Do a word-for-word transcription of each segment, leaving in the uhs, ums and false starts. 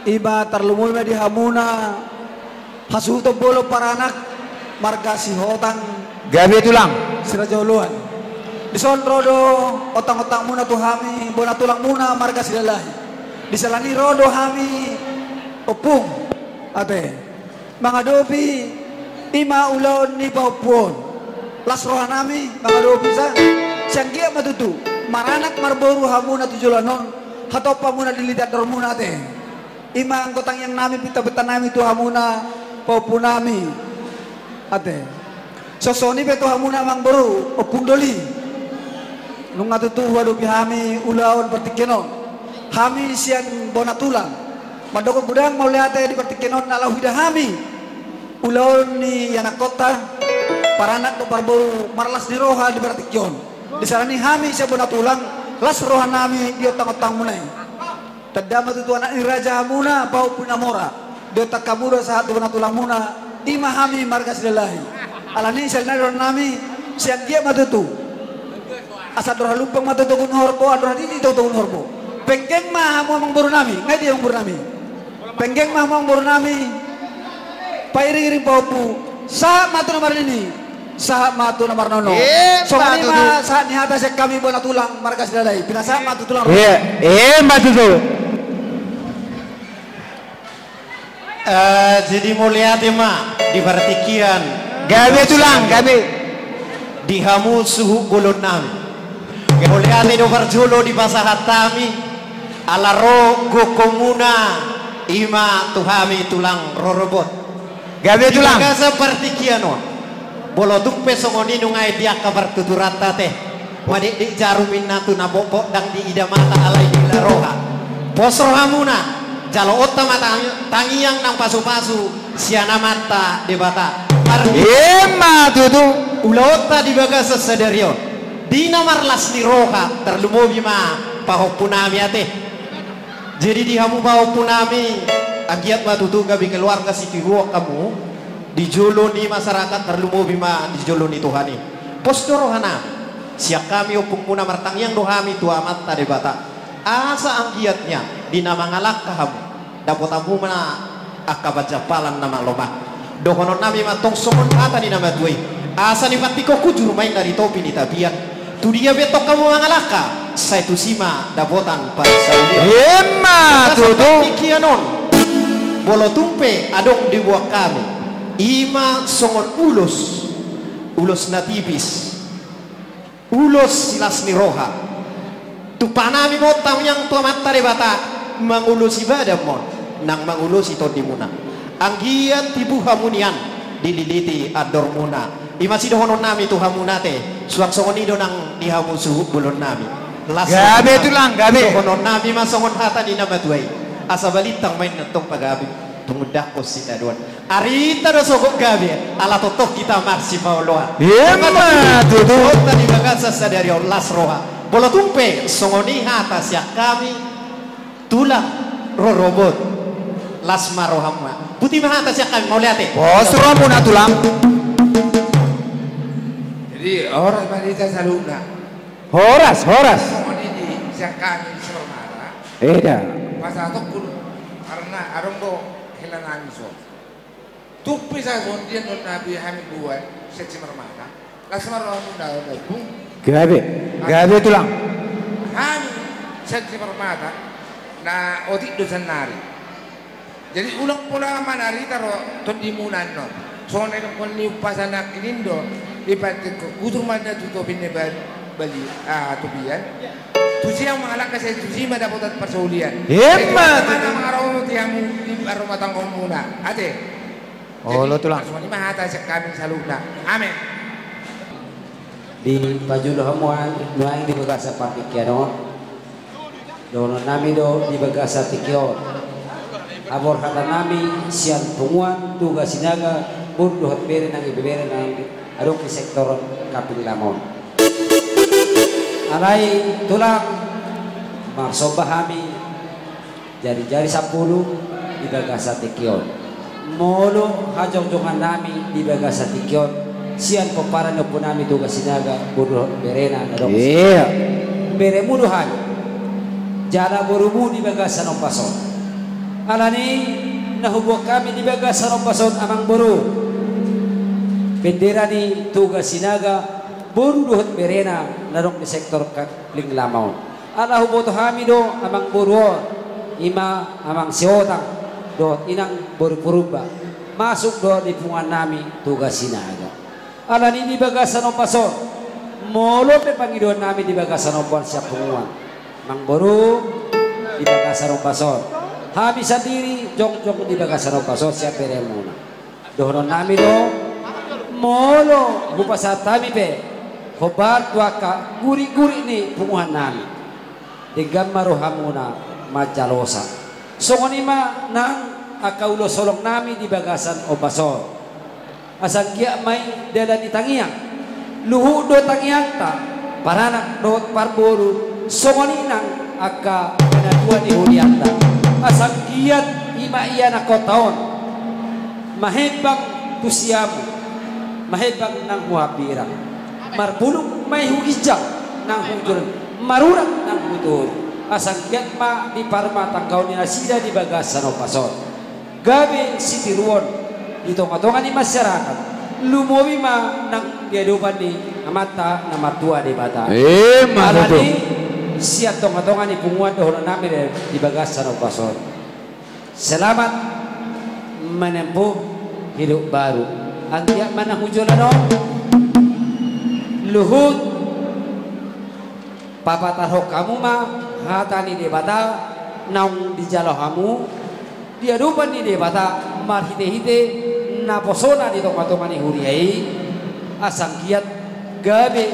Ima tarlumobi ma di hamuna hasuhuton bolon paranak marga Sihotang. Gabe tulang. Siraja Oloan. Dison ro do ontang-ontangmuna tu hami bona tulangmuna marga Silalahi. Di siala ni i ro do hami ompung, ate, mangadopi ima ulaon ni pahompu on. Las rohanami mangadopi sa. Sai anggiat ma tutu maranak marboru hamuna tu joloan on, hatop hamuna diliti andormuna, ate. Ima anggo tangiangnami, pinta-pintanami tu hamuna pahompunami, ate. Songon i pe tu hamuna amangboru, ompung doli. Nunga tutu huadopi hami ulaon partingkian on. Hami sian bona tulang mandok godang mauliate di partingkian on na laho huida hami ulaon ni ianakkonta, paranak dohot parboru marlas ni roha di partingkian on. Di siala ni i hami sian bona tulang, las rohanami di ontang-ontangmuna i. Tanda ma tutu anak ni raja hamuna, pahompu na mora. Di ontang hamu do sahat tu bona tulangmuna, ima hami marga Silalahi. Alani i siala ni i dohononnami, sai anggiat ma tutu. Asa andor halumpang ma tu togu ni horbo, andor hatiti tu togu ni horbo. Penggeng ma hamu amangborunami, nga i di amangborunami. Penggeng ma hamu amangborunami. Pairing-iring pahompu. Sahat ma tu na marnini, sahat ma tu na marnono. Songon i ma sahat ni hata sian hami bona tulang marga Silalahi. Pinasahat ma tu tulang. Ima tutu. Eh, jadi mauliate ma di partingkian. Gabe tulang, gabe. Di hamu suhut bolonnami. Mauliate do parjolo dipasahat hami ala ro gokhonmuna ima tu hami tulang rorobot. Gabe tulang. Di bagasan partingkian on. Molo tung pe songon i nunga i di angka partuturanta, ate. Madekdek jarum ninna tu na potpot, ndang diida mata alai diula roha. Pos rohamuna, jaloonta ma tang-, tangiang nang pasupasu sian Amanta Debata. Ima tutu. Ulaonta di bagasan sadari on di na marlas ni roha, tarlumobi ma pahompunami, ate. Jadi di hamu pahompunami, anggiat ma tutu gabe keluarga sitiruon hamu di jolo ni masyarakat, tarlumobi ma di jolo ni Tuhan i. Pos do rohanami. Sian hami ompungmuna martangiang do hami tu Amanta Debata, asa anggiat nian di na mangalangka hamu, dapot hamu ma angka panjampalan na malo ma. Dohononnami ma tong songon hata ni na matua i: Asa ni pantikhonku jur ma inna di topi ni tapian. Tu dia pe tong hamu mangalangka, sai tusi ma dapotan parsaulian. Ima tutu. Partingkian on, molo tung pe adong diboan hami, ima songon ulos, ulos na tipis, ulos silas ni roha. Tumpaknami ma on tangiang tu Amanta Debata, mangulosi badan ma on, nang mangulosi tondimuna. Anggiat tibu hamu nian dililiti andormuna. Ima sidohononnami tu hamuna, ate, suang songon i do nang di hamu suhut bolonnami. Las roha. Gabe tulang, gabe. Dohononnami ma songon hata ni na matua i: Asa balintang ma inna tong pagabe, tung undangkon sitadoan. Arinta do sogot gabe, ala tongtong hita marsipaoloan. Ima tutu. Songon i ma tutu. Songon i ma tutu di bagasan sadari on, las roha. Molo tung pe songon i hata sian hami tulang rorobot, las ma rohamuna. Botima hata sian hami, mauliate. Pos rohamuna tulang. Jadi horas ma di hita saluhutna. Horas, horas. Songon i di sian hami di Simarmata. Eda. Pasahatonku do, karena adong do helanami so. Tung pe sa songon dia do na boi hami boan sian Simarmata, las ma rohamuna, ompung. Gabe, gabe tulang. Hami sian Simarmata na otik do sannari. Jadi ulang pola ma na rita ro tondimuna annon. Songon na nidok ni umpasa nangkin i do, di pantikhonku jur ma inna tu topi ni ba-, bali, ah, topian. Tusi hamu mangalangka, sai tusi ma dapotan parsaulian. Ima tutu. Jadi mangaromoti hamu di parrumatanggaonmuna, ate. Olo tulang. Jadi songon i ma hata sian hami saluhutna. Amen. Di pajolo hamu nuaeng di bagasan partingkian on. Dohononnami do di bagasan tingki on. Haborhatannami sian punguan Toga Sinaga, boru dohot bere nang ibebere nang adong di sektor Kapling Lamon. Alai tulang, marsomba hami jari-jari sampulu di bagasan tingki on. Molo hajongjongannami di bagasan tingki on, sian pomparan ni ompunami Toga Sinaga, boru dohot berena na adong. Iya. Beremu do hami jala borumu di bagasan ombas on. Alani na huboan hami di bagasan ombas on, amangboru, bendera ni Toga Sinaga, boru dohot berena na adong di sektor Ka-, Linglaman on. Ala huboto hami do amangboru on, i ma Amang Siotang dohot Inang boru Purba, masuk do di punguan nami Toga Sinaga. Alani di bagasan ombas on, molo pe pangidoan nami di bagasan ombas on sian punguan, amangboru, di bagasan ombas on, hami sandiri jongjong di bagasan ombas on sian beremuna. Dohonon nami do, molo hupasahat hami pe hombar tu angka guriguri ni punguan nami, denggan ma rohamuna manjalosa. Songon i ma nang angka ulos holong nami di bagasan ombas on. Asa anggiat ma i dalan ni tangiang, luhut do tangiangta, paranak dohot parboru, songon i nang angka pinatua ni hurianta. Asa anggiat i ma ianakhonta on mahembang tu siamun, mahembang nang hu hambirang, marpulung ma i hu ginjang nang hu jolo, marurat nang hu toru. Asa anggiat ma diparmatanggaon ni nasida di bagasan ombas on, gabe sitiruon di tongatonga ni masyarakat, lumobi ma nang di adopan ni Amanta na martua Debata. Emma tutu. Alani sian tongatonga ni punguan dohonon nami di bagasan ombas on. Selamat menempuh hidup baru. Anggiat ma nang hu joloan on, luhut papatarhon hamu ma hata ni Debata naung dijalo hamu di adopan ni Debata marhitehite naposona di tongatonga ni huria i, asa anggiat gabe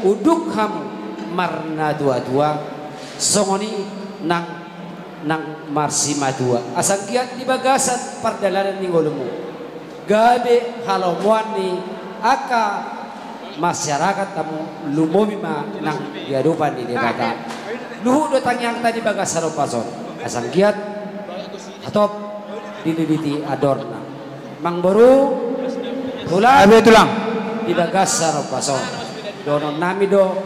unduk hamu marnatuatua, songon i nang nang marsimatua. Asa anggiat di bagasan pardalanan ni ngolumu, gabe halomoan ni angka masyarakat hamu, lumobi ma nang di adopan ni Debata. Luhut do tangiangta di bagasan ombas on, asa anggiat hatop dililiti andorna. Amangboru, tulang. Gabe tulang. Di bagasan ombas on, dohonon nami do,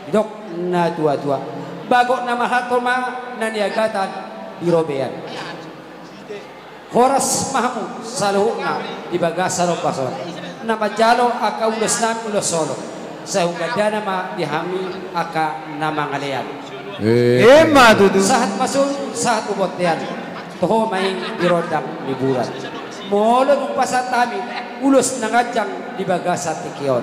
didok natuatua, bagot na marhalto ma na niagatan di robean. Horas ma hamu saluhutna di bagasan ombas on na manjalo angka ulos nami, ulos holong. Sai hugandana ma di hami angka na mangalean. Emma tutu. Sahat ma solu, sahat tu bontean, toho ma i di rondang ni bulan. Molo dung pasahat hami ulos na ganjang di bagasan tingki on,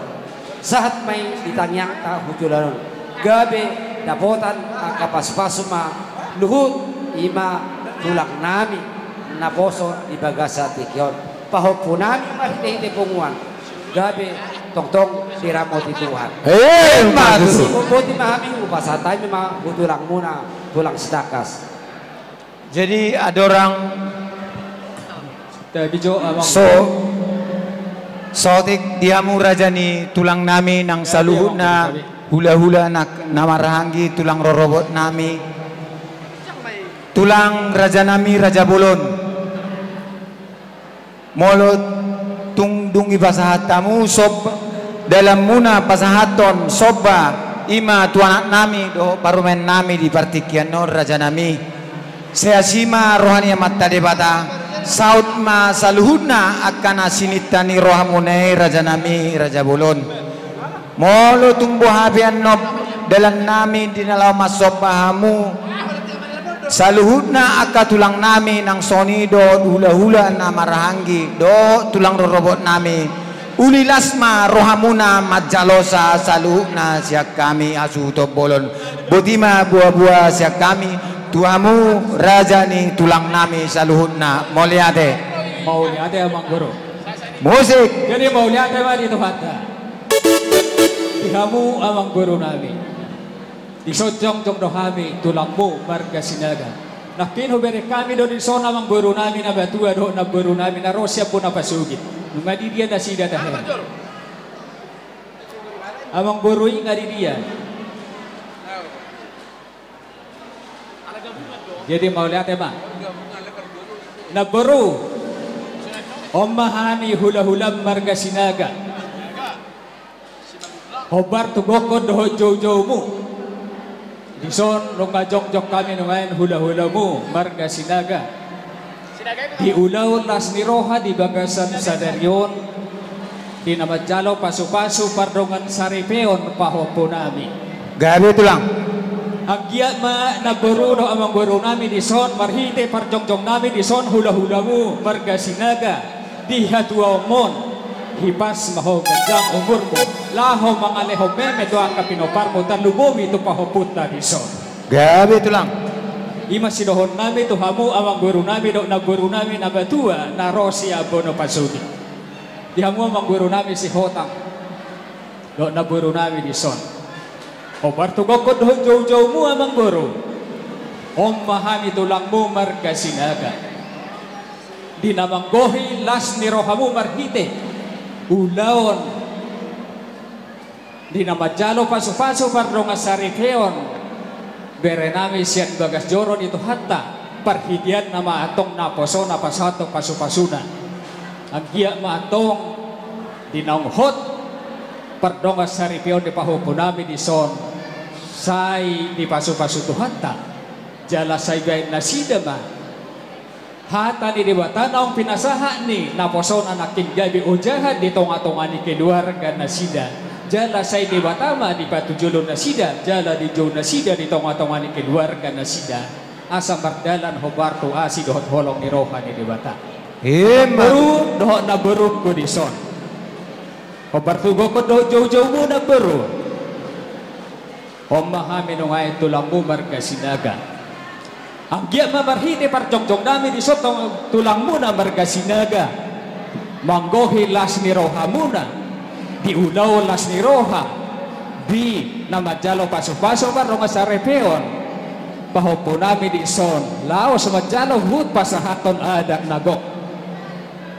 sahat ma i di tangiangta hu joloan on, gabe dapotan angka pasupasu ma luhut, i ma tulang nami naposo di bagasan tingki on. Pahompu nami marhitehite punguan, gabe tongtong diramoti Tuhan. Emma tutu. Boti ma hami, hupasahat hami ma hu tulangmuna, tulang Sitangkas. Jadi, andorang, so, saotik di hamu raja ni tulang nami nang saluhutna hulahula na, na marhahaanggi, tulang rorobot nami, tulang raja nami, raja bolon. Molo tung dung dipasahat hamu somba, dalanmuna pasahathon somba, i ma tu anak nami dohot parumaen nami di partingkian on, raja nami. Sai asi ma roha ni Amanta Debata, saut ma saluhutna angka na sininta ni rohamuna i, raja nami, raja bolon. Molo tung boha pe annon dalan nami di na laho marsomba hamu, saluhutna angka tulang nami nang songon i dohot hulahula na marhahaanggi dohot tulang rorobot nami, uli las ma rohamuna manjalosa saluhutna sian hami hasuhuton bolon. Boti ma boaboa sian hami tu hamu raja ni tulang nami saluhutna. Mauliate. Mauliate, amangboru. Musik. Jadi mauliate ma di Tuhanta. Di hamu amangboru nami. Dison jongjong do hami tulangmu marga Sinaga. Nangkin hubereng hami do dison amangboru nami na matua dohot namboru nami na ro sian bona pasogit. Nunga di dia nasida tahe? Amangboru i nunga di dia? Jadi mauliate ma. Namboru, on ma hami hulahulam marga Sinaga. Hombar tu gokhon dohot joujoumu. Dison nunga jongjong hami nuaeng hulahulamu marga Sinaga. Di ulaon las ni roha di bagasan sadari on, di na manjalo pasupasu pardongan saripeon pahompunami. Gabe tulang. Anggiat ma namboru dohot amangborunami dison marhite parjongjongnami dison hulahulamu marga Sinaga di hatuaonmon. Hipas ma ho ganjang umurmu laho mangalehon meme tu angka pinomparmu tarlumobi tu pahompunta dison. Gabe tulang. I ma sidohononnami tu hamu amangborunami dohot namborunami na matua na ro sian Bono Pasogit. Di hamu amangborunami Sihotang dohot namborunami dison. Hombar tu gokhon dohot joujoumu amangboru. On ma hami tulangmu marga Sinaga. Di na manggohi las ni rohamu marhite ulaon di na manjalo pasupasu pardongan saripeon berenami sian bagas joro ni Tuhanta, parhiteanna ma antong naposona pasahathon pasupasuna. Anggiat ma antong di naung hot pardongan saripeon ni pahompunami dison sai dipasupasu Tuhanta, jala sai baen nasida ma hata ni Debata naung pinasahat ni naposona nangkin gabe ojahan di tongatonga ni keluarga nasida. Jala sai Debata ma dipatujolo nasida jala dijou nasida di tongatonga ni keluarga nasida, asa mardalan hombar tu asi dohot holong ni roha ni Debata. Ima. Namboru dohot namborungku dison. Hombar tu gokhon dohot joujoumu namboru. On ma hami nuaeng tulangmu marga Sinaga. Anggiat ma marhite parjongjongnami dison tong-, tulangmuna marga Sinaga manggohi las ni rohamuna di ulaon las ni roha di na manjalo pasupasu pardongan saripeon pahompunami dison laos manjalo huhut pasahathon adat na gok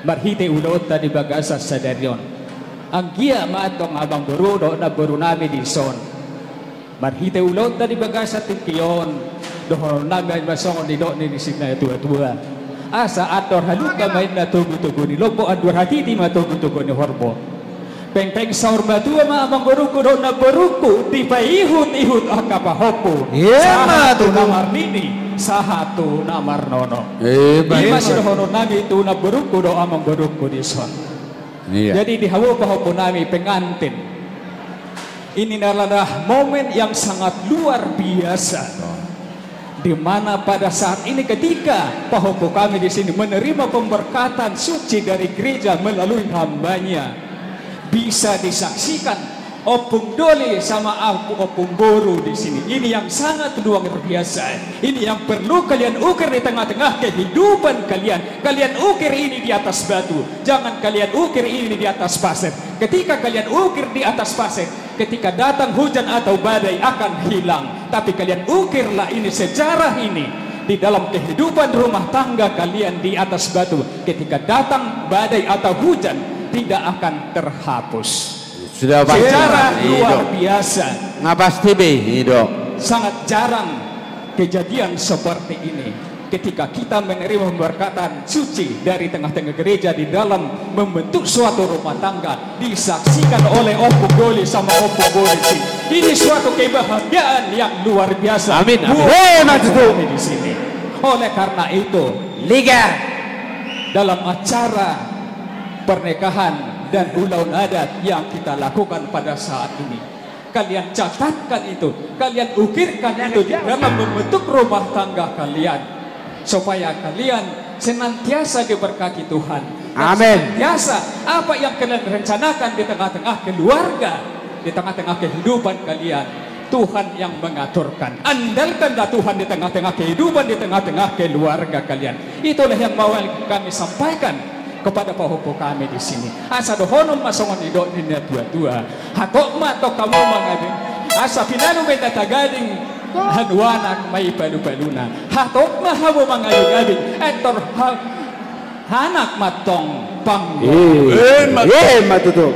marhite ulaonta di bagasan sadari on. Anggiat ma antong amangboru dohot namborunami dison marhite ulaonta di bagasan tingki on, dohononnami ma songon nidok ni si natuatua: Asa andor halumpang ma inna togutogu ni lombo, andor hatiti ma togutogu ni horbo. Pengpeng saur matua ma amangborungku dohot namborungku dipaihutihut angka pahompu. Ima tutu. Sahat tu na marnini, sahat tu na marnono. Ima. Ima sidohononnami tu namborungku dohot amangborungku dison. Iya. Jadi di hamu pahompunami pengantin, ini adalah momen yang sangat luar biasa, di mana pada saat ini ketika pahompu kami di sini menerima pemberkatan suci dari gereja melalui hambanya, bisa disaksikan Ompung Doli sama Ompung Boru di sini. Ini yang sangat luar biasa. Ini yang perlu kalian ukir di tengah-tengah kehidupan kalian. Kalian ukir ini di atas batu. Jangan kalian ukir ini di atas pasir. Ketika kalian ukir di atas pasir, ketika datang hujan atau badai akan hilang. Tapi kalian ukirlah ini, sejarah ini di dalam kehidupan rumah tangga kalian di atas batu. Ketika datang badai atau hujan, tidak akan terhapus. Sudah pasti, sejarah luar biasa. Nga pasti be, i do. Sangat jarang kejadian seperti ini. Ketika kita menerima pemberkatan suci dari tengah-tengah gereja di dalam membentuk suatu rumah tangga, disaksikan oleh Ompung Doli sama Ompung Boru di sini. Ini suatu kebahagiaan yang luar biasa. Amin, amin. Buat kami di sini. Oleh karena itu, Liga. Dalam acara pernikahan dan ulaon adat yang kita lakukan pada saat ini, kalian catatkan itu, kalian ukirkan itu di dalam membentuk rumah tangga kalian, supaya kalian senantiasa diberkati Tuhan. Dan, amin, senantiasa apa yang kalian rencanakan di tengah-tengah keluarga, di tengah-tengah kehidupan kalian, Tuhan yang mengaturkan. Andalkanlah Tuhan di tengah-tengah kehidupan, di tengah-tengah keluarga kalian. Itulah yang mau kami sampaikan kepada pahompu kami di sini. Asa dohonon ma songon nidok ni natuatua: Hatop ma antong hamu mangabing, asa pinanum ma inna tagading, hanuanak ma i palupaluna. Hatop ma hamu mangabingabing, andor ha-, anak ma antong panggo. Ima tutu.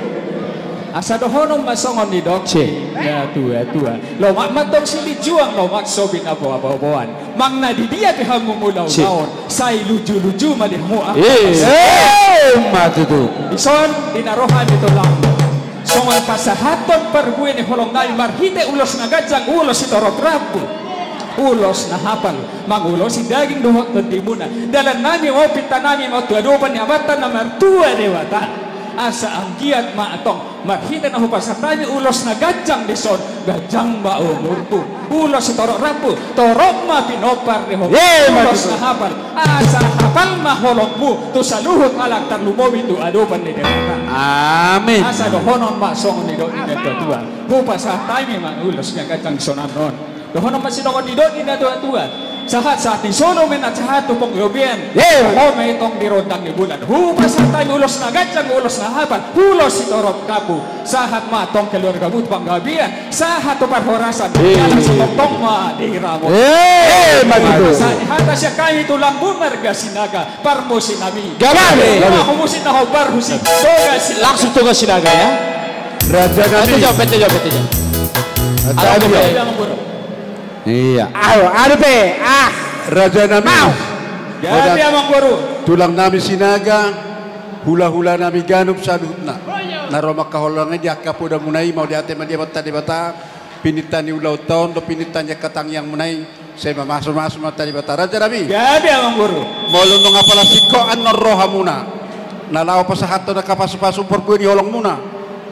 Asa dohonon ma songon nidok ni natuatua: Lomak ma antong silinjuang, lomak so binaboaboan. Manang na di dia pe hamu mangula ulaon, sai lujuluju ma di hamu angka. Ima tutu. Dison di na ro hami tulang songon pasahathon parbue ni holongnami marhite ulos na ganjang, ulos sitorop rambu. Ulos na hapal mangulosi daging dohot tondimuna. Dalan nami ma on, pinta nami ma on tu adopan ni Amanta na martua Debata. Asa anggiat ma antong marhite na hupasahat hami ulos na ganjang dison, ganjang ma umurmu. Ulos sitorop rambu, torop ma pinompar ni ho. Ulos na hapal, asa hapal ma holongmu tu saluhut halak tarlumobi tu adopan ni Debata. Amin. Asa dohonon ma songon nidok ni natua-tua. Hupasahat hami ma ulos na ganjang dison annon. Dohonon ma songon nidok ni natua-tua. Sahat-sahat ni solu ma na sahat tu ponggabean. Ho ma i tong di rondang ni bulan. Hupasahat hami ulos na ganjang, ulos na hapal, ulos sitorop rambu. Sahat ma tong keluargamu tu panggabean, sahat tu parhorasan. Jala sitongtong ma di ramot. Ima tutu. Sahat ni hata sian hami tulangmu marga Sinaga, parmusi nami. Gabe. Ima humusi na hombar husi Toga Sinaga. Langsung Toga Sinaga ya. Raja nami. Pete jo, pete jo, pete jo. Raja nami. Ia. Ayo, adu pe. Ah. Raja nami. Gabe amang boru. Tulang nami Sinaga, hula-hula nami ganup saluhutna. Na ro mangkaholongi di angka podamuna i, mauliate ma di Amanta Debata, pininta ni ulaonta on dohot pininta ni angka tangiangmuna i, sai mamasu-masu ma Amanta Debata, raja nami. Gabe amang boru. Molo nunga pola singkop annon ro hamuna na laho pasahathon angka pasu-pasu parbue ni holongmuna.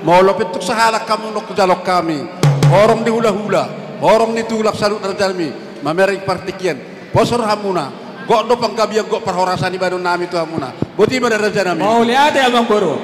Molo pe tung sahalak hamu nunga hujalo hami, horong ni hula-hula, horong ni tulang saluhutna, raja nami, mamereng partingkian, poso rohamuna, gok do panggabean, gok parhorasan ibaen nami tu hamuna. Boti ma da, raja nami. Mauliate amang boru.